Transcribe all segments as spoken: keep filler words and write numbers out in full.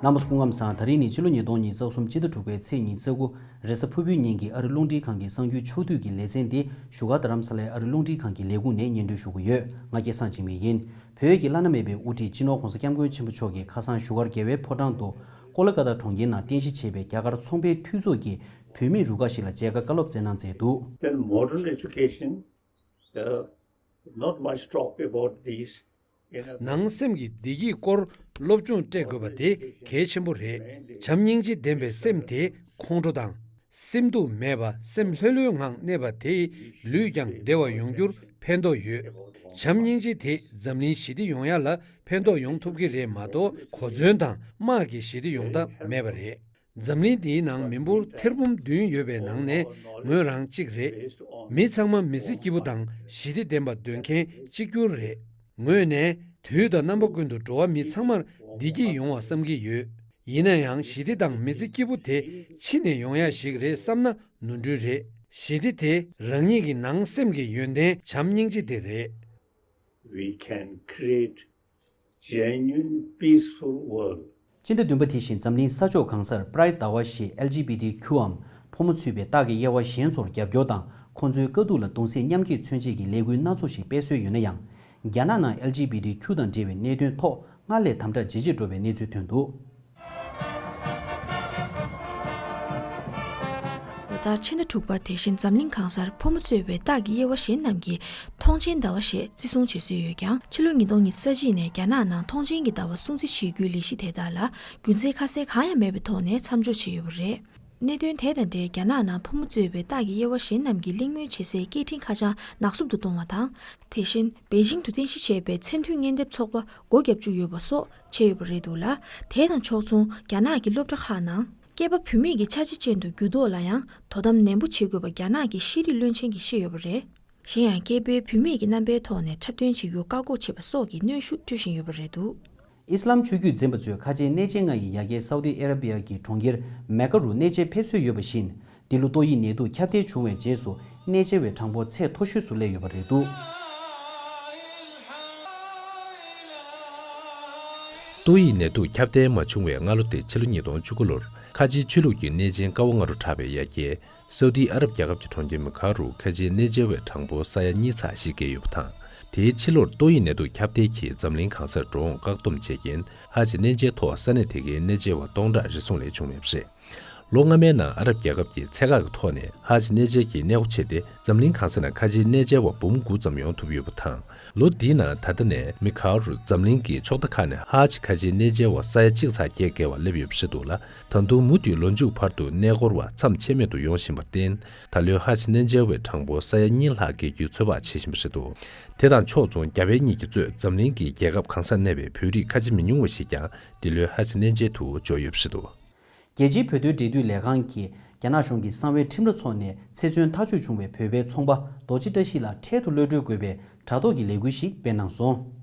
རྣམ་པ་ཚོ་སྐུ་ཁམས་བཟང་། ད་རིང་ནི་ཕྱི་ལོ་ཉིས་སྟོང་ཉི་ཤུ་རྩ་གསུམ་སྤྱི་ཟླ་དྲུག་པའི་ཚེས་ཉི་ཤུ་རྩ་དགུ། རེས་གཟའ་ཕུར་བུའི་ཉིན་གྱི་ཨ་རི་རླུང་འཕྲིན་ཁང་གི་གསར་འགྱུར་ཕྱོགས་བསྡུས་ཀྱི་ལེ་ཚན་འདི་བཞུགས་སྒར་རྡ་རམ་ས་ལའི་ཨ་རི་རླུང་འཕྲིན་ཁང་གི་ལས་ཁུངས་ནས་སྙན་སྒྲོན་ཞུ་གི་ཡོད། ང་སྐལ་བཟང་འཇིགས་མེད་ཡིན། བོད་ཀྱི་བླ་ན་མེད་པའི་དབུ་ཁྲིད་སྤྱི་ནོར་༧གོང་ས་༧སྐྱབས་མགོན་ཆེན་པོ་མཆོག་གིས་ཁ་སང་བཞུགས་སྒར་རྒྱལ་བའི་ཕོ་བྲང་དུ་ཀོ་ལ་ཀ་ཏ་གྲོང་ཁྱེར་ནང་རྟེན་གཞི་བྱས་པའི་རྒྱ་གར་ཚོང་པའི་འཐུས་ཚོགས་ཀྱི་བུད་མེད་རུ་ཁག་ཞིག་ལ་མཇལ་ཁ་བཀའ་སློབ་སྩལ་གནང་མཛད་འདུག། Then modern education, uh, not much talk about these. ནང་སེམས་ཀྱི་བདེ་སྐྱིད་སྐོར་སློབ་སྦྱོང་སྤྲད་དགོས་པ་དེ་གལ་ཆེན་པོ་རེད། བྱམས་སྙིང་རྗེ་ལྡན་པའི་སེམས་དེ་ཁོང་ཁྲོ་དང་། སེམས་སྡུག་མེད་པ་སེམས་ལྷོད་ལྷོད་ངང་གནས་པ་དེས་ལུས་ཀྱང་བདེ་བ་ཡོང་རྒྱུར་ཕན་ཐོགས་ཡོད། བྱམས་སྙིང་རྗེ་དེས་འཛམ་གླིང་ཞི་བདེ་ཡོང་ཡ་ལ་ཕན་ཐོགས་ཡོང་ཐུབ་ཀྱི་རེད་མ་གཏོགས་གོ་མཚོན་དང་དམག་གི་ཞི་བདེ་ཡོང་ཐབས་མེད་པ་རེད། འཛམ་གླིང་འདིའི་ནང་མི་འབོར་ཐེར་འབུམ་བདུན་ཡོད་པའི་ནང་ནས་ངོས་རང་གཅིག་རེད། མི་ཚང་མ་མི་ཚེ་སྐྱིད་པོ་དང་ཞི་བདེ་ལྡན་པ་འདོད་མཁན་གཅིག་གྱུར་རེད། ངོས་ནས་དུས་དང་རྣམ་པ་ཀུན་ཏུ་འགྲོ་བ་མི་ཚང་མར་བདེ་སྐྱིད་ཡོང་བ་བསམ་གྱི་ཡོད། ཡིན་ན་ཡང་ཞི་བདེ་དང་མི་ཚེ་སྐྱིད་པོ་དེ་ཕྱི་ནས་ཡོང་ཡ་ཞིག་རེད་བསམ་ན་ནོར་འཁྲུལ་རེད། ཞི་བདེ་དེ་རང་ཉིད་ཀྱི་ནང་སེམས་ཀྱི་ཡོན་ཏན་བྱམས་སྙིང་རྗེ་དེ་རེད། We can create genuine peaceful world. སྤྱི་ཟླ་བདུན་པ་དེ་བཞིན་འཛམ་གླིང་ས་ཕྱོགས་གང་སར་Pride ཟླ་བ་ཞེས་ཨེལ་ཇི་བི་ཏི་ཁྱུའམ་ཕོ་མོ་ཚུད་པའི་རྟགས་ཀྱི་དབྱེ་བ་གཞན་ཚོར་རྒྱབ་སྐྱོར་དང་ཁོང་ཚོའི་དཀའ་སྡུག་ལ་གདུང་སེམས་མཉམ་སྐྱེད་མཚོན་ཆེད་ཀྱི་ལས་འགུལ་སྣ་ཚོགས་ཤིག་སྤེལ་སྲོལ་ཡོད་ན་ཡང་། རྒྱ་ནག་ནང་ཨེལ་ཇི་བི་ཏི་ཁྱུ་དང་འབྲེལ་བའི་གནད་དོན་ཐོག་སྔར་ལས་དམ་དྲག་ཇེ་ཆེར་འགྲོ་བའི་གནས་ཚུལ་ཐོན་འདུག། ལོ་ལྟར་ཕྱི་ཟླ་དྲུག་པ་དེ་བཞིན་འཛམ་གླིང་གང་སར་ཕོ་མོ་གཙོས་པའི་རྟགས་ཀྱི་དབྱེ་བ་གཞན་རྣམས་ཀྱིས་མཐོང་ཆེན་ཟླ་བ་ཞེས་བརྩི་སྲུང་བྱེད་སྲོལ་ཡོད་ཀྱང་། ཕྱི་ལོ་ཉིས་སྟོང་ཉི་ཤུ་རྩ་གཅིག་ནས་རྒྱ་ནག་ནང་མཐོང་ཆེན་གྱི་ཟླ་བ་སྲུང་བརྩི་བྱེད་རྒྱུའི་ལས་གཞི་དེ་དག་ལ་རྒྱུ་མཚན་ཁ་གསལ་གང་ཡང་མེད་པའི་ཐོག་ནས་མཚམས་འཇོག་བྱས་ཡོད་པ་རེད། གནད་དོན་དེ་དང་འབྲེལ་རྒྱ་ནག་ནང་ཕོ་མོ་གཙོས་པའི་རྟགས་ཀྱི་དབྱེ་བ་གཞན་རྣམས་ཀྱིས་གླེང་མོལ་བྱེད་སའི་སྐད་འཕྲིན་ཁ་བྱང་ནག་བསུབ་ཏུ་གཏོང་བ་དང་། དེ་བཞིན་པེ་ཅིང་དུ་རྟེན་གཞི་བྱས་པའི་མཚན་མཐུན་གཉེན་སྡེབ་ཚོགས་པ་སྒོ་བརྒྱབ་བཅུག་ཡོད་པ་སོགས་བྱས་ཡོད་པ་རེད་འདུག་ལ། དེ་དང་ཕྱོགས་མཚུངས་རྒྱ་ནག་གི་སློབ་གྲྭ་ཁག་ནང་སྐྱེས་པ་བུད་མེད་ཀྱི་ཆ་བྱད་ཅན་དུ་འགྱུར་ལྡོག་ལ་ཡང་དོ་དམ་ནན་པོ་བྱེད་དགོས་པ་རྒྱ་ནག་གི་ཤེས་རིག་བློན་ཆེན་གྱིས་བཤད་ཡོད་པ་རེད། གཞན་ཡང་སྐྱེས་པའི་བུད་མེད་ཀྱི་རྣམ་པའི་ཐོག་ནས་འཁྲབ་སྟོན་བྱེད་རྒྱུ་བཀག་འགོག་བྱེད་པ་སོགས་ཀྱི་གནོན་ཤུགས་སྤྲོད་བཞིན་ཡོད་པ་རེད་འདུག། ཨི་སི་ལམ་ཆོས་བརྒྱུད་འཛིན་པ་ཚོས་ཁ་ཆེའི་གནས་ཆེན་ལྔ་ཡི་ཡ་གྱལ་སའུ་ཏི་ཨ་ར་བི་ཡ་གི་གྲོང་ཁྱེར་མེ་ཀ་རུ་གནས་མཇལ་ཕེབས་སྲོལ་ཡོད་པ་བཞིན། འདི་ལོ་ཏོག་དབྱིབས་ནད་དུག་ཁྱབ་གདལ་བྱུང་བའི་རྗེས་སུ་གནས་མཇལ་བའི་གྲངས་འབོར་ཚད་མཐོ་ཤོས་སུ་སླེབས་ཡོད་པ་རེད་འདུག། ཏོག་དབྱིབས་ནད་དུག་ཁྱབ་གདལ་མ་བྱུང་བའི་སྔ་ལོ་སྟེ་ཕྱི་ལོ་ཉིས་སྟོང་བཅུ་དགུ་ལོར་ཁ་ཆེའི་ཆོས་ལུགས་ཀྱི་གནས་ཆེན་ཀ་བ་ལྔ་རུ་གྲགས་པའི་ཡ་གྱལ་སའུ་ཏི་ཨ་རབ་རྒྱལ་ཁབ་ཀྱི་གྲོང་ཁྱེར་མེ་ཀ་རུ་ཁ་ཆེའི་གནས་མཇལ་བའི་གྲངས་འབོར་ས་ཡ་གཉིས་ཚག་ཞིག་བརྒལ་ཡོད་པ་དང་། དེའི་ཕྱི་ལོར་ཏོག་དབྱིབས་ནད་དུག་ཁྱབ་གདལ་གྱིས་འཛམ་གླིང་གང་སར་འགྲོ་འོང་བཀག་སྡོམ་བྱས་རྐྱེན། ཧ་ཇི་གནས་མཇལ་ཐོག་ས་གནས་དེ་གའི་གནས་མཇལ་བ་སྟོང་ཕྲག་རེ་ཟུང་ལས་བྱུང་མེད་པ་རེད། ལོ་སྔ་མའི་ནང་ཨ་རབ་རྒྱལ་ཁབ་ཀྱིས་ཚད་བཀག་གི་ཐོག་ནས་ཧ་ཇི་གནས་མཇལ་གྱི་གནས་སྒོ་ཕྱེ་སྟེ། འཛམ་གླིང་གང་ས་ན་ཁ་ཆེའི་གནས་མཇལ་བ་འབུམ་དགུ་ཙམ་ཡོང་ཐུབ་ཡོད་པ་དང་། ལོ་འདིའི་ནང་ད་ལྟ་ནས་མེ་ཀ་རུ་འཛམ་གླིང་གི་ཕྱོགས་མཐའ་ཁག་ནས་ཧ་ཇི་ཁ་ཆེའི་གནས་མཇལ་བ་ས་ཡ་གཅིག་ཚག་བརྒལ་བརྒལ་བ་སླེབས་ཡོད་པ་རེད་འདུག་ལ། ད་དུང་མུ་མཐུད་ལོ་མཇུག་བར་དུ་གནས་སྐོར་བ་མཚམས་ཆད་མེད་དུ་ཡོང་བཞིན་པར་བརྟེན། ད་ལོའི་ཧ་ཇི་གནས་མཇལ་བའི་གྲངས་འབོར་ས་ཡ་གཉིས་ལྷག་བརྒལ་རྒྱུའི་ཚོད་དཔག་བྱེད་བཞིན་པ་རེད་འདུག། དེ་དང་ཕྱོགས་མཚུངས་རྒྱ་བལ་གཉིས་ཀྱིས་གཙོས་འཛམ་གླིང་གི་རྒྱལ་ཁབ་གང་སར་གནས་པའི་བོད་རིགས་ཁ་ཆེ་མི་ཉུང་བ་ཞིག་ཀྱང་འདི་ལོའི་ཧ་ཇི་གནས་མཇལ་དུ་འབྱོར་ཡོད་པ་རེད་འདུག། རྒྱལ་སྤྱིའི་བོད་དོན་འབྲེལ་མཐུད་ལས་ཁང་གིས་རྒྱ་ནག་གཞུང་གི་གསང་བའི་ཁྲིམས་ར་ཚོགས་ནས་ཚེ་བཙོན་ཐག་གཅོད་བྱུང་བའི་བོད་པའི་ཚོང་པ་རྡོ་རྗེ་བཀྲ་ཤིས་ལགས་འཕྲལ་དུ་གློད་གྲོལ་དགོས་པའི་དྲ་ཐོག་གི་ལས་འགུལ་ཞིག་སྤེལ་གནང་སོང་།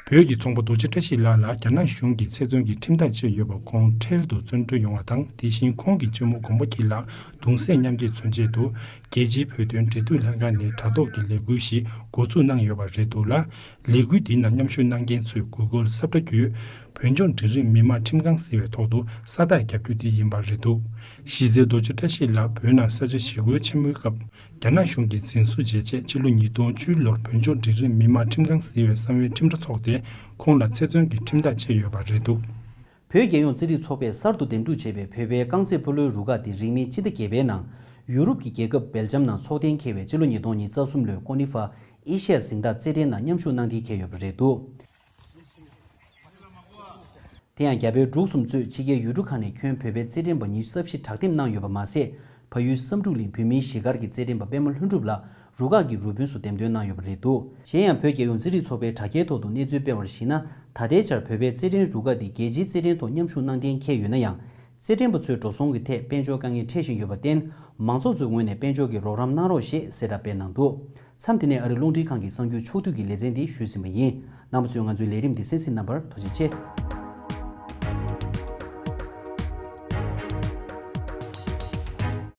བོད་ཀྱི་ཚོང་པ་རྡོ་རྗེ་བཀྲ་ཤིས་ལགས་ལ་རྒྱ་ནག་གཞུང་གིས་ཚེ་བཙོན་གྱི་ཁྲིམས་ཐག་བཅད་ཡོད་པ་ཁོང་འཕྲལ་དུ་བཙོན་གྲོལ་ཡོང་བ་དང་། དེ་བཞིན་ཁོང་གི་གཅུང་མོ་དགོངས་པ་སྐྱིད་ལགས་གདུང་སེམས་མཉམ་སྐྱེད་མཚོན་ཆེད་དུ་རྒྱལ་སྤྱིའི་བོད་དོན་འབྲེལ་མཐུད་ལྷན་ཁང་ནས་དྲ་ཐོག་གི་ལས་འགུལ་ཞིག་འགོ་འཛུགས་གནང་ཡོད་པ་རེད་འདུག་ལ། ལས་འགུལ་འདིའི་ནང་མཉམ་ཞུགས་གནང་མཁན་ཚོས་གུས་བཀུར་ཟབ་ལྟ་བརྒྱུད། བོད་ལྗོངས་འབྲིང་རིམ་མི་དམངས་ཁྲིམས་ཁང་ཟེར་བའི་ཐོག་ཏུ་ས་རྟགས་བརྒྱབ་རྒྱུ་དེ་ཡིན་པ་རེད་འདུག། གཞི་རྩའི་རྡོ་རྗེ་བཀྲ་ཤིས་ལགས་བོད་ནང་ས་ཆ་ཞི་རྒོལ་ཆེན་མོའི་སྐབས་རྒྱ་ནག་གཞུང་གིས་འཛིན་བཟུང་བྱས་རྗེས་ཕྱི་ལོ་ཉིས་སྟོང་བཅུ་ལོར་བོད་ལྗོངས་འབྲིང་རིམ་མི་དམངས་ཁྲིམས་ཁང་ཟེར་བའི་གསང་བའི་ཁྲིམས་ར་ཚོགས་ཏེ་ཁོང་ལ་ཚེ་བཙོན་གྱི་ཁྲིམས་ཐག་བཅད་ཡོད་པ་རེད་འདུག། བོད་རྒྱལ་ཡོངས་རྩེད་རིགས་ཚོགས་པས་གསར་དུ་འདེམས་སྒྲུག་བྱས་པའི་བོད་པའི་རྐང་རྩེད་སྤོ་ལོའི་རུ་ཁག་དེ་རིང་མིན་སྤྱི་ཟླ་བརྒྱད་པའི་ནང་ཡུ་རོབ་ཀྱི་རྒྱལ་ཁབ་སྦེལ་ཇམ་ནང་འཚོགས་གཏན་འཁེལ་བའི་ཕྱི་ལོ་ཉིས་སྟོང་ཉི་ཤུ་རྩ་གསུམ་ལོའི་ཀོ་ནི་ཧྥ་ཨེ་ཤི་ཡ་གཟེངས་རྟགས་རྩེད་འགྲན་ནང་མཉམ་ཞུགས་གནང་གཏན་འཁེལ་ཡོད་པ་རེད་འདུག། དེ་ཡང་རྒྱ་བལ་འབྲུག་གསུམ་གཙོས་ཕྱི་རྒྱལ་ཡུལ་གྲུ་ཁག་ནས་ཁྱོན་བོད་པའི་རྩེད་འགྲན་པ་ཉི་ཤུ་རྩ་བཞི་དྲག་འདེམས་གནང་ཡོད་པ་མ་ཟད། ཕ་ཡུལ་བསམ་གྲུབ་གླིང་བོད་མིའི་གཞིས་སྒར་གྱི་རྩེད་འགྲན་པ་པད་མ་ལྷུན་གྲུབ་ལགས་རུ་ཁག་གི་རུ་དཔོན་སུ་འདེམས་ཐོན་གནང་ཡོད་པ་རེད་འདུག། གཞན་ཡང་བོད་རྒྱལ་ཡོངས་རྩེད་རིགས་ཚོགས་པའི་དྲ་རྒྱའི་ཐོག་ཏུ་གནས་ཚུལ་སྤེལ་བར་གཞིགས་ན། ད་ལྟའི་ཆར་བོད་པའི་རྩེད་འགྲན་རུ་ཁག་འདི་རྒྱལ་སྤྱིའི་རྩེད་འགྲན་ཐོག་མཉམ་ཞུགས་གནང་གཏན་འཁེལ་ཡོད་ན་ཡང་། རྩེད་འགྲན་པ་ཚོའི་འགྲོ་སོང་གི་ཐད་དཔལ་འབྱོར་དཀའ་ངལ་འཕྲད་བཞིན་ཡོད་པར་བརྟེན། མང་ཚོགས་ཚོའི་ངོས་ནས་དཔལ་འབྱོར་གྱི་རོགས་རམ་གནང་རོགས་ཞེས་གསལ་བསྒྲགས་སྤེལ་གནང་འདུག། མཚམས་འདི་ནས་ཨ་རི་རླུང་འཕྲིན་ཁང་གི་གསར་འགྱུར་ཕྱོགས་བསྡུས་ཀྱི་ལེ་ཚན་འདི་ཞུས་ཟིན་པ་ཡིན། རྣམ་པ་ཚོས་ང་ཚོའི་ལས་རིམ་འདི་གསན་གཟིགས་གནང་བར་ཐུགས་རྗེ་ཆེ།